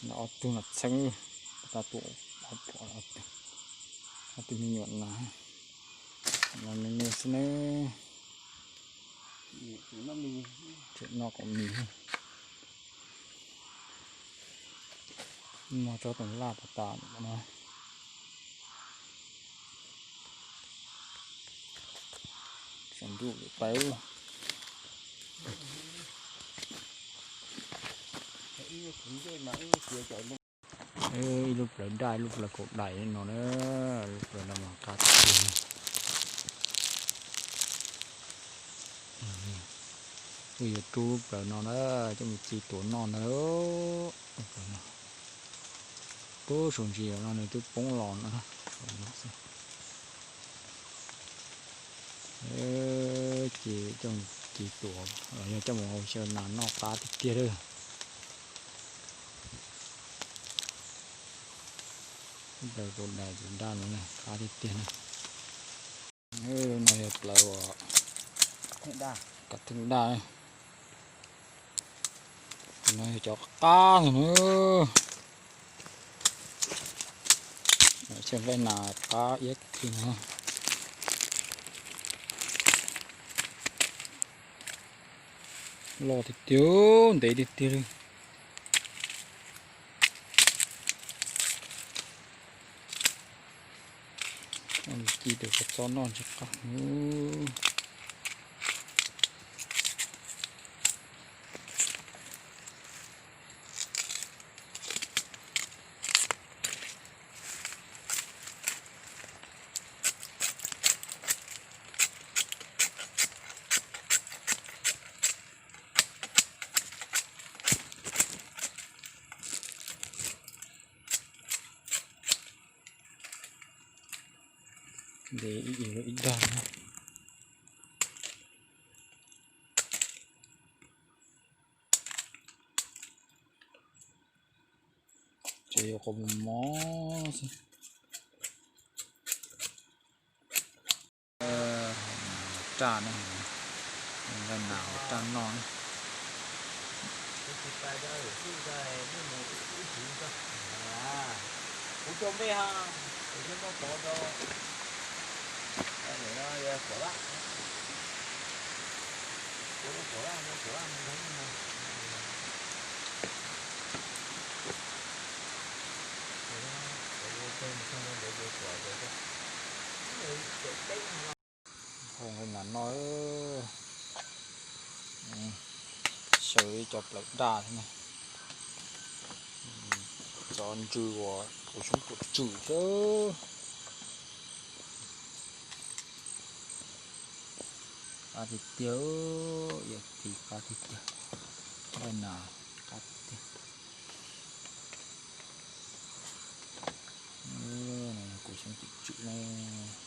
Ob tug no txheeb, tab tom ob tug me nyuam na, no me me xwb ne. Tseem noj kom mis, muag tsob toov laj tas tas no. Tsaus ntuj lawm pab. Ib lub plawv daj, ib lub plawv kaum daim no na, lub plawv no mas qab tiag. Wb yuav rub lub plawv no na, coj mus ci tuav noj ntag. Pub saum ntsis no nws twb poob los no. Ces coj mus ci tuav los yog coj mus hau xyaw nas noj qab tiag tiag lawm. Lub plawv kaum daim tus daj no qab tiag tiag na. No yog plawv uas kav theej daj, no yog cov qab ntag na. Xyaw nqaij nas qab iab kiag no. Loj tiag tiag, ntev tiag tiag li. Ci tus kua txob noj ntsis qab. Ntev ib yam ib dag na. Ces yuav qhov mos mos xwb. Raj na, nqaij nas hauv raj noj na. Hau nqaij nas noj, xyaw ib co plawv daj thiab na. Cov ntsws uas kuv xyoob tuam tswm xwb. Qab tiag tiag, yam tis qab tiag tiag, nqaij nas qab tiag tiag. Kuv xyoob tuam tswm ne.